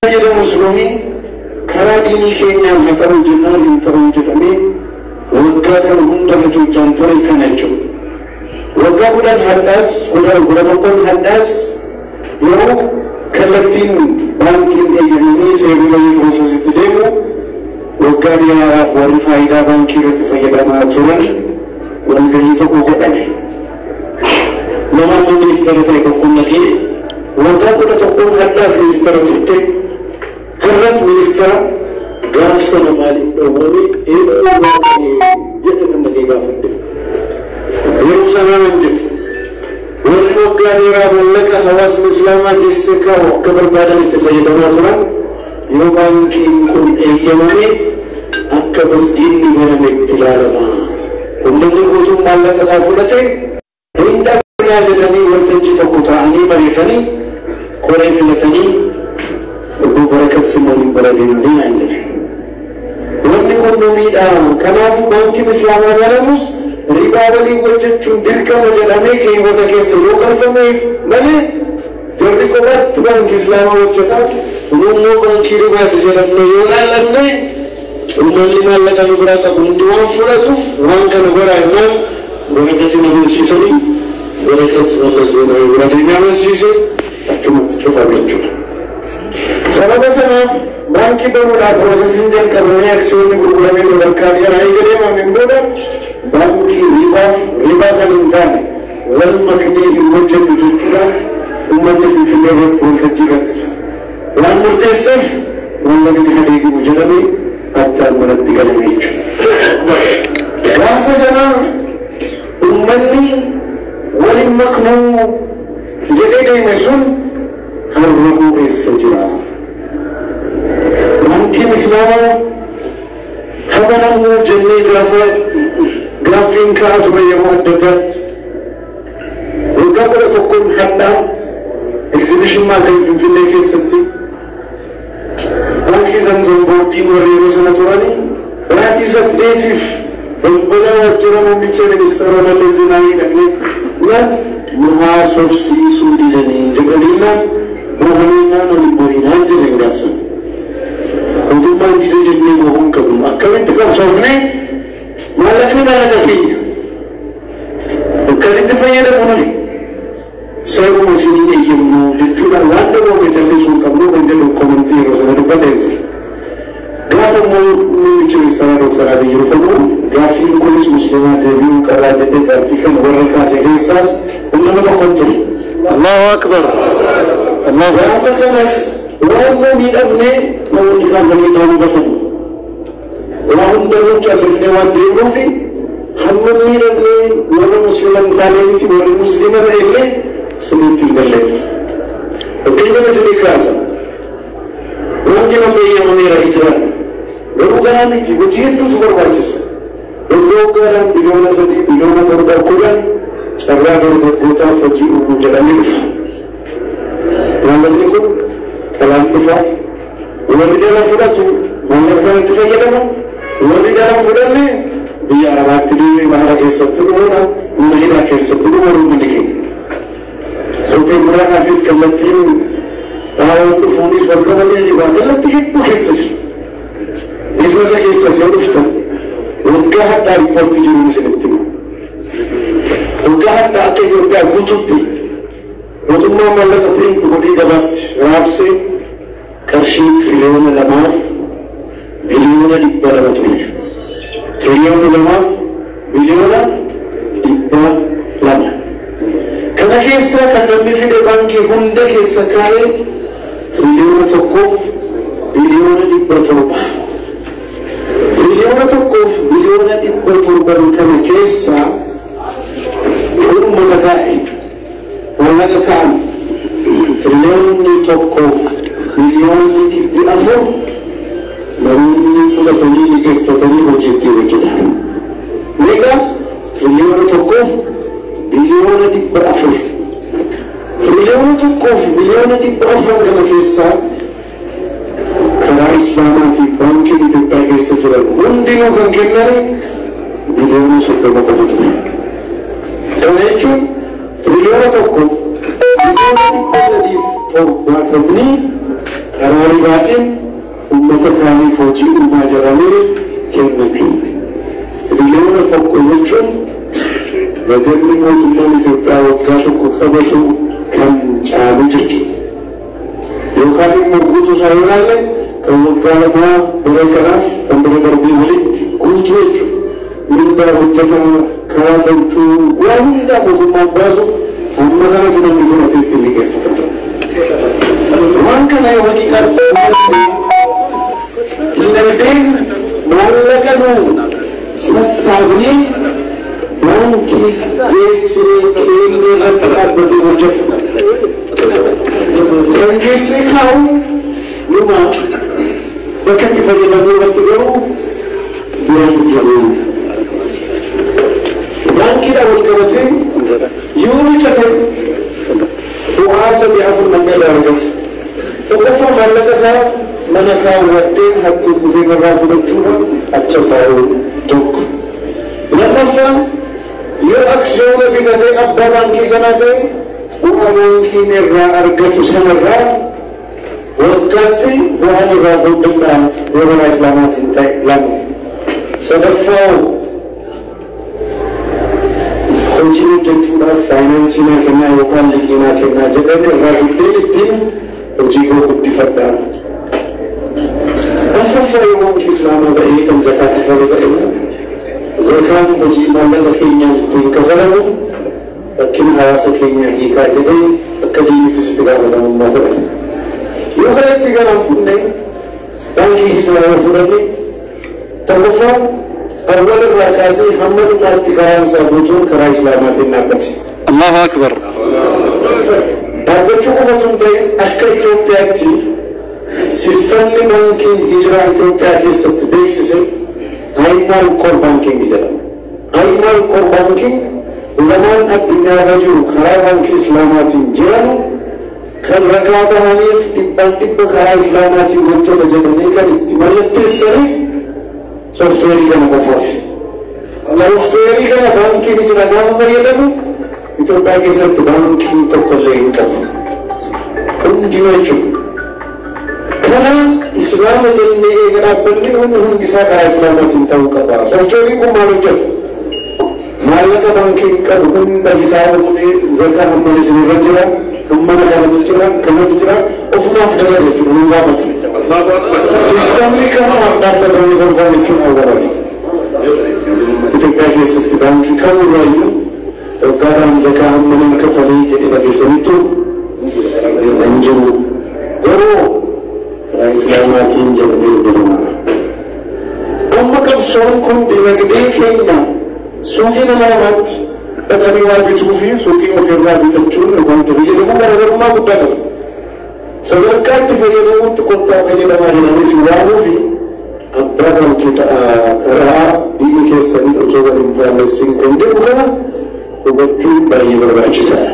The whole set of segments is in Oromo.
Fayyadamus nuyi karaa diinii keenyaan haa ta'u jennaan hin ta'u jedhamee waggaa kana hunda hacuuccaan ture kana jechuudha. Waggaa 10 hadhaas, 11n hadhaas, yeroo kallattiin baankiin eeyyamamee seerri bahee processitti deemu, waggaa dheeraadhaaf warri faayidaa baankii irratti fayyadamaa turan walgahii tokko godhame. Nama ministeera ta'e tokko naqee, waggaa 11n hadhaas ministeera turte, har'as ministeera, gaaf sana maaliif dhowwame, eenyu jedhe kan naqee gaafadhe. Yeroo sanaa nan jedhe, warri waggaa dheeraa mallaqa hawaasni islaamaa keessa kaa'u akka barbaadan itti fayyadamaa turan, yoo baankiin kun eeyyamame akka masgiidni banametti ilaalama. Uummanni guutuun maallaqa isaa fudhate hin dhabnaa jedhanii waltajjii tokko taa'anii mari'atanii koree filatanii Obbo Barakat Simooniin bira deemanii naan jedhe. Wanni kun nu miidhaa. Kanaafuu baankiin islaamaa banamus ribaa waliin hojjechuun dirqama jedhamee keewwata keessa yoo galfameef malee, jarri kophaatti baankii islaamaa hojjetaa, immoo baankii ribaati jedhamne yoo laallanne, uummanni maallaqa nu biraa qabu hundi waan fudhatuuf waan kana godhaa jennaan Barakatiin amansiisanii, Barakat Mallas Zeenaawii bira deemee amansiise, achumatti cufame jechuudha. Sababa sanaaf baankii banuudhaaf processiin jalqabamee aksiyoonni gurguramee sadarkaa dheeraa eega deemameen booda, baankii ribaaf ribaa kan hin taane wal maknee hin hojjennu jechuudhaan uummanni Finfinnee irratti waltajjii irratti waan murteesseef, maallaqni haa deebi'u jedhamee addaan manatti galame jechuudha. Gaafa sana uummanni waliin maknuu jedhee deeme sun har'amuu eessa jira? Baankiin islaamaa habanamuu jennee gaafa gaaffiin ka'aa ture yeroo adda addaatti, waggaa 11n hadhaa exhibition maakal Finfinnee keessatti baankii Zamzam boordiin warri yeroo sana turanii baatii 8f balbala waajjira muummicha ministeera Mallas Zeenaawii dhaqnee nu haasofsiisuu didanii jedhaniinaan bohaniinaan oli bohinaan jedhan gaafsan. Mootummaan dide jennee bohuu hin qabnu. Akkamitti qabsoofne? Maallaqni maallaqa keenya. Akkamitti fayyadamu nuyi? Seeruma isinii eeyyamnu jechuudhaan waan dhaboome callisuu hin qabnu kan jedhu commentii yeroo sana dubbadhee jira. Gaafa immoo muummichi ministeeraa Dooktar Abiyyi dhufanu, gaaffiin kunis musliimaa deebi'uu qabaa jedhee gaaffii kan warra kaase keessaas nama tokko ture. Allahu Akbar. Allahu Gaafa kanas waan nu miidhamne namoonni kaan kan miidhaa hubatan. Waa hundanuu callifnee waan deemnuufi hamma miidhamnee warra musliima hin taane miti, warri musliima ta'e illee sirriitti hin galleef. Fakkeenya isinii kaasa. Wanti nama eeyyamameera hijiraan. Garuu gahaa miti, hojii hedduutu barbaachisa. Waggaa waggaadhaan biliyoona 3, biliyoona 7, 10 carraa dargaggootaaf hojii uumuu jedhamee dhufa. Maallaqni kun dhalaan dhufa. Warri dhala fudhatu maallaqa kanatti fayyadama. Warri dhala fudhanne biyya Arabaatti deemee bahara keessatti dhumuudha. Mana hidhaa keessatti dhuma uummanni keenya. Qotee bulaadhaafis kallattiin xaa'oon dhufuunis wal qabatee jira. Kallattii hedduu keessa jira. Businessa keessas yoo dhuftan, waggaa hadhaa reportii jiru isinitti himu. Waggaa hadhaa akka Itoophiyaa guututti mootummaan maallaqa print godhee gabaatti raabsee qarshii tiriliyoona 2 biliyoona 200 ture. Tiriliyoona 2 biliyoona 200. Kana keessa kan namni fide baankii hunda keessa kaa'ee tiriliyoona 1 biliyoona 700. Tiriliyoona 1 biliyoona 700 kana keessa uummata kaa'e maallaqa kaa'an tiriliyoonni 1 biliyoonni 400 namoonni fudhatanii liqeeffatanii hojii ittiin hojjetan. Meeqa? Tiriliyoona 1 biliyoona 400. Tiriliyoona 1 biliyoona 400 kana keessaa karaa islaamaatiin baankiin Itoophiyaa keessa jiran hundinuu kan kennani biliyoona 30 qofa ture. Kana jechuun tiriliyoona 1 biliyoona 370 Karaa ribaatiin uummata kaaniif hojii uumaa jedhamee kenname. 1 tiriliyoona jechuun bajanni mootummaan Itoophiyaa waggaa tokko qabatu kan caalu jechuudha. Yookaan immoo guutuu isaa yoo ilaalle kan waggaa 2 bara kanaaf kan bara darbii walitti guutuu jechuudha. Mindaa hojjetamu, karaa tolchuu, waan hundaa mootummaan baasu hamma kanatu namni fudhatee ittiin liqeeffata. Waan kana yoo haqiiqaatti dinagdeen maallaqa nu sassaabnee baankii geessinee keenyee irratti dhaabbatee hojjetu. Kan geessee kaa'u numa, bakka itti fayyadamuu irratti garuu bira hin jiru. Baankiidhaan wal qabatee yoo bicate bu'aa sadii afur namni irraa argate. Tokkoffaa, maallaqa isaa mana kaawwadheen hattuun dhufee irraa fudhachuudha acha taa'u tokko. Lammaffaa, yoo aksiyoona bitatee abbaa baankii sanaa ta'e, bu'aa baankiin irraa argatu sanarraa waggaatti bu'aan irraa qooddanna yoo karaa islaamaatiin ta'e lama. Sadaffaa, hojii hojjechuudhaaf faayinaansii naa kennaa yookaan liqii naa kennaa jedhanii irraa guddeen ittiin hojii koo guddifadhaa. Afuraffaa, yoo baankii islaamaa ta'ee kan zakaa kafalu ta'e, zakaan hojii maallaqa keenyaan ittiin kafalamu rakkina hawaasa keenyaa hiikaa jedhee akka diinittis itti gaafatamummaa fudhata. Yoo kana itti galaan fudhne, baankii hijiraa yoo fudhanne, tokkoffaa awwal irraa kaasee hamma dhumaatti karaan isaa guutuun karaa islaamaatiin dhaabbate. الله أكبر. Dhaabbachuu qofatu hin ta'in, akka Itoophiyaatti sistamni baankiin hijiraa Itoophiyaa keessatti beeksise Aymaal Core Banking jedhama. Aymaal Core Banking ulamaan addunyaa irra jiru karaa baankii islaamaatiin jiran kan ragaa bahaniif dhibbaan dhibba karaa islaamaatiin hojjeta jedhanii kan itti mallatteessaniif sooftiweerii kana qofaaf. Sooftiweerii kana baankiin hijiraa gaafa fayyadamu Itoophiyaa keessatti baankiin tokkollee hin qabu. Hundinuu jechuudha. Kana islaama jennee eega dhaabbanne hundi hundi isaa karaa islaamaatiin ta'uu qaba. Sooftiweeriin kun maal hojjeta? Maallaqa baankiin qabu hunda hisaaba godhee zakaa hamman isin irra jira, hammana kanatu jira, kanatu jira, ofumaaf dalaga jechuudha, nun gaafatu. Sistamni kanaaf dhaabbatamee tolfaa jechuun awwaalame. Itoophiyaa keessatti baankii kamurraayyuu waggaadhaan zakaa hammanan kafalee jedhee dhageessanittu hin jiru. Garuu karaa islaamaatiin jedhamee dubbatama. Amma qabsoon kun dinagdee keenya suuqii nama lamaatti dhaqanii waa bituu fi suuqii ofirraa bitachuun wanta fayyadamu garaagarummaa guddaa qaba. Sadarkaa itti fayyadamuutti kottaa fayyadamaa jedhanii si waamuu fi abbaa baankii ta'a karaa diinii keessanii otoo wal hin faallessin kan jedhu kana hubachuun baay'ee barbaachisaadha.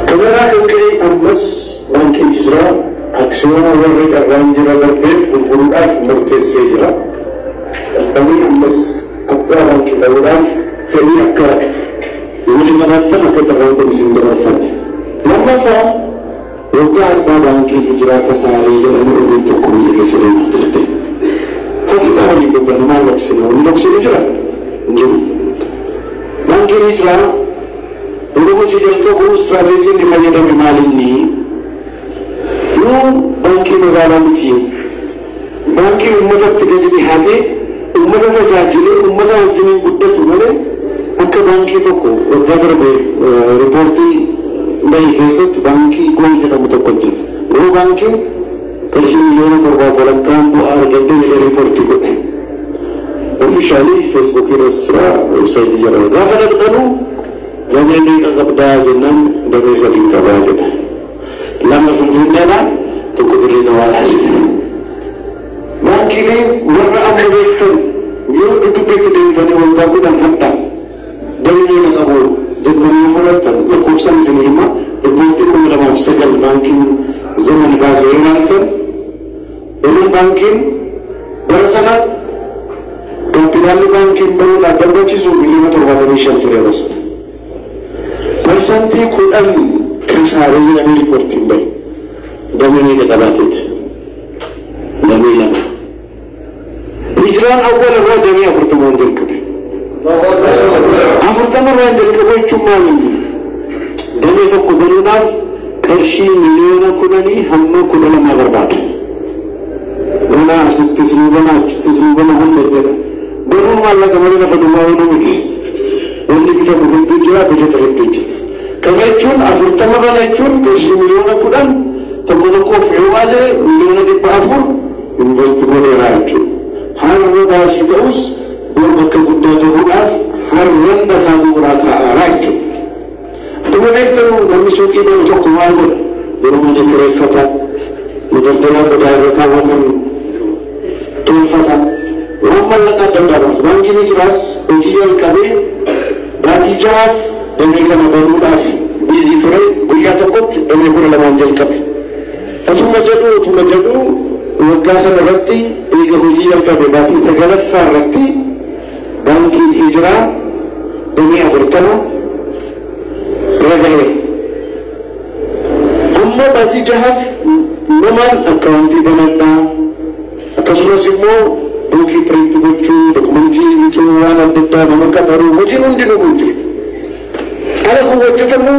Kanarraa kan ka'e ammas baankiin hijiraa aksiyoona warri carraan jira darbeef gurguruudhaaf murteessee jira. Darbanii ammas abbaa baankii ta'uudhaaf fedhii akka wali qabaattan akka carraan kun isin dabarfanne. Lammaffaa, waggaa abbaa baankii hijiraa kasaaree jedhanii oduun tokko biyya keessa deemaa turte. Haqiiqaa waliin dubbanna, maal dhoksine? Waliin dhoksine jira? Hin jiru. Baankiin hijiraa yeroo hojii jalqabu istiraateejii inni fayyadame maalinni? Yoo baankii magaalaa miti, baankii uummatatti gadi dhihaatee uummata tajaajilee uummata wajjiniin guddatu malee akka baankii tokko waggaa darbe riipoortii bahe keessatti baankii Gool jedhamu tokko jira. Goo baankiin qarshii 7.5 miliyoonaan bu'aa argadhe jedhee riipoortii godhe. Officially feesbuukii irras jira, weebsaayitii jira. Gaafa dhaqxanuu damee meeqa qabdaa jennaan damee sadii qabaa jedha. Lama Finfinneedha, tokko Dirree Dawaadhaa jedha. Baankiilee warra amma beektan yoo dudubbeetti deemtanii waggaa 10 hadha damee meeqa qabu jettanii fudhattan, lakkoofsaan isin hima, riippoortii 2009 baankiin Zaman baase yoo ilaaltan, Zaman baankiin bara sana kaapitaalli baankiin bahuudhaaf barbaachisu 75 miliyoona ture yeroo sana. 10% kasaaree jedhamee riippoortiin bahe. Damee meeqa qabaateeti? Damee 2. Hijraan awwal irraa damee 40 jalqabe. 40 irraa jalqabe jechuun maal inni? Damee tokko banuudhaaf qarshii 10 miliyoona hamma 12 barbaada. Banaa asittis ni banaa, achittis ni bana, hunda jedha. Banuun maallaqa malee lafa duwwaa banuu miti. Wanni bitamu hedduu jira, bajata hedduu jira. Kana jechuun 40 bana jechuun qarshii 10 miliyoona tokko tokkoof yoo baase 400 miliyoona invest godheeraa jechuudha. Har'a baasii ta'us bor bakka guddaa gahuudhaaf har'an dhakaa bu'uuraa kaa'aaraa jechuudha. Akkuma beektan namni suuqii deemu tokko maal godha? Yeroo mana kireeffata, mudardaraa godaa irra kaawwatan tolfata. Waan mallaqa adda addaa baasa. Baankiin Hijiraas hojii jalqabee baatii 6f damee kana banuudhaaf busy ture, guyyaa tokkotti damee 12n jalqabe. Otuma jedhu waggaa sana irratti eega hojii jalqabe baatii sagalaffaa irratti baankiin Hijiraa damee 40 irra gaheera. Amma baatii 6f namaan akkaawuntii banadhaa, akkasumas immoo bookii print gochuu, dokumentii bituu, waan adda addaa nama qaxaruu, hojiin hundinuu kun jira. Kana kun hojjetamu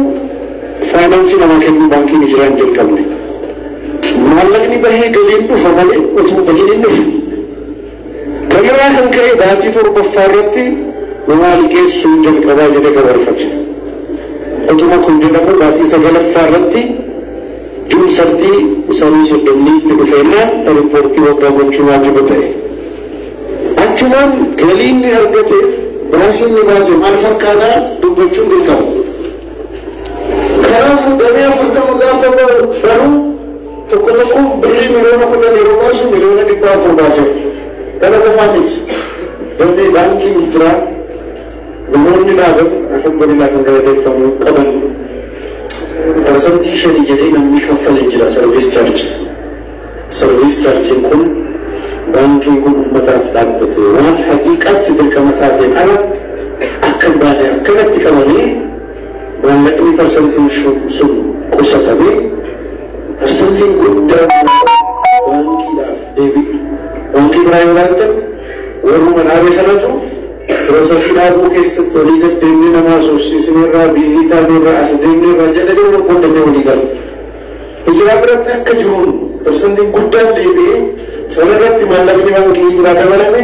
faayinaansii namaa kennuu baankiin Hijiraa hin jalqabne. Maallaqni bahee galiin dhufa malee osoo bahiin hin dhufu. Kanarraa kan ka'e baatii torbaffaa irratti namaa liqeessuu jalqabaa jedhee kabarfate. Otuma kun jedhamu baatii sagalaffaa irratti June 30 isaanii 30 itti dhufeennaan riippoortii waggaa gochuu waajiba ta'e. Achumaan galii inni argateef baasii inni baase maal fakkaataa dubbachuun dirqama. Kanaafuu damee 40 gaafa baruu tokko tokkoof birrii 10 miliyoona yeroo baasu 400 miliyoona baase. Kana qofaa miti. Damee baankiin Hijiraa namoonni dhaaban alhamdulillah kan galateeffamuu qaban 5% jedhee namni kaffalee jira service charge. Service chargeiin kun baankiin kun uummataaf dhaabbate waan haqiiqaatti dirqama taateen ala akka hin baane akkanatti qabamee maallaqni parsantiin sun qusatamee parsantiin guddaan baankiidhaaf deebi'e. Baankii biraa yoo ilaaltan warruma dhaabe sanatu processii dhaabuu keessatti olii gad deemnee namaa soofsiisneerraa, busy taaneerraa, as deemneerraa jedha jedhu qollatee walii gala. Hijiraa biratti akka jiruun parsantiin guddaan deebi'ee sana irratti maallaqni baankii Hijiraa dabalame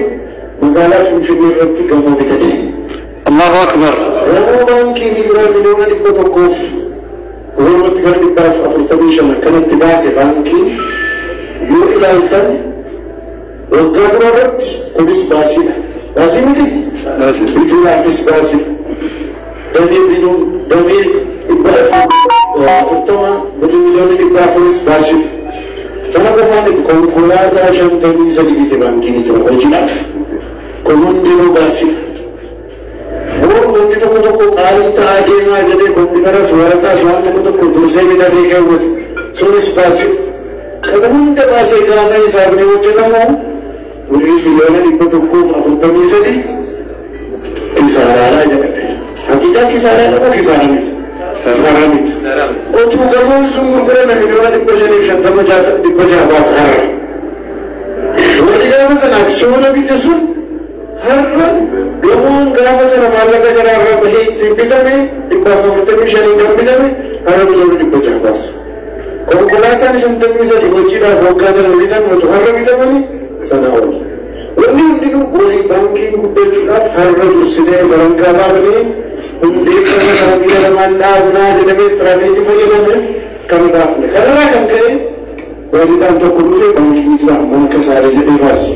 magaalaa Finfinnee irratti gamoo bitate. Allahu Akbar. Gamoo baankiin Hijiraa 100 miliyoona walumatti gara 145 akkanatti baase baankiin yoo ilaaltan waggaa dura irratti kunis baasiidha. Baasii miti? Bituudhaafis baasiidha. Damee binuun damee 440 birrii 400 miliyoona baasiidha. Kana qofaan miti, konkolaataa 53 bite baankiin Hijiraa hojiidhaaf. Kun hundinuu baasiidha. Boru wanti tokko tokko qaalii ta'aa deemaa jedhee kompiitaras waraqaas waan tokko tokko dursee bitatee keewwate. Sunis baasiidha. Kana hunda baasee gaafa hisaabni hojjetamu birrii 143 miliyoona kisaaraadhaa jedhame. Haqiiqaa kisaaraa moo kisaaraa miti? Kisaaraa miti. Otuu gamoon sun gurgurame 550 miliyoona 600 baasa har'a. Warri gaafa sana aksiyoona bite sun har'a gamoon gaafa sana maallaqa jaraarraa bahee ittiin bitame 455n kan bitame har'a 600 miliyoona baasa. Konkolaataan 53 hojiidhaaf waggaa sana bitame otoo har'a bitamanii sana oolu. Wanni hundinuu goolii baankiin guddachuudhaaf har'a dursinee barangaa baafnee hundeeffama sana biyya lamaan dhaabnaa jedhamee istiraateejii fayyadameef kan baafne. Kanarraa kan ka'e gaazexaan tokko dhufee baankii Hijiraa mana kasaaree jedhee baase.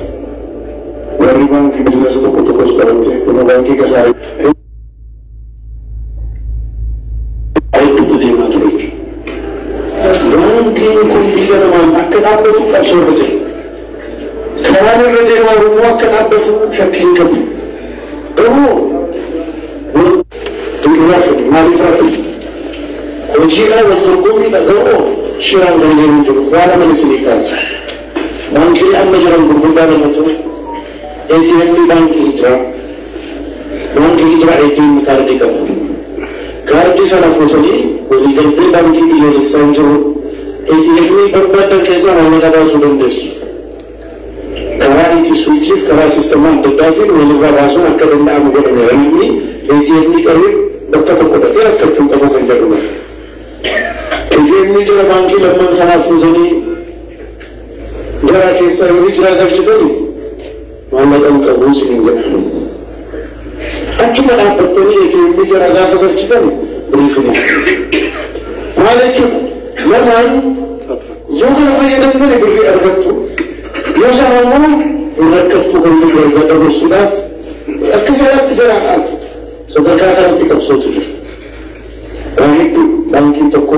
Warri baankii biizinasa tokko tokkos qabatte kun baankii kasaaree hedduutu deemaa ture jechuudha. Baankiin kun biyya lamaan akka dhaabbatu qabsoo irra jira. Karaan irra deemaa immoo akka dhaabbatu shakkii hin qabu. Garuu hin rafne, maaliif rafne? Hojiidhaan wal dorgommiidha, garuu shiraan kan deemu jiru waan aman isinii kaasa. Baankiilee amma jiran gurguddaa lamatu ATM baankii Hijiraa. Baankii Hijiraa ATM kaardii qaba. Kaardii sana fuutanii waliigaltee baankii biyyoolessaa hin jiru. ATM barbaadan keessaa maallaqa baasuu dandeessu. Karaa itti switchiif karaa sistemaa adda addaatiin walirraa baasuun akka danda'amu godhameera. Namni ATM qabee bakka tokko dhaqee rakkachuu qabu kan jedhudha. ATM jara baankii lamman sanaa fuutanii jara keessaa yoo hijiraa galchitanii maallaqa hin qabu isiniin jedha. Achuma dhaabbattanii ATM jara gaafa galchitan birii isiniif. Maal jechuudha? Lamaan yoo kana fayyadamtani birrii argattu, yoo sana immoo hin rakkattu kan jedhu ergaa dabarsuudhaaf akka seeraatti seeraan sadarkaa kanatti qabsootu jira. Waa hedduu baankiin tokko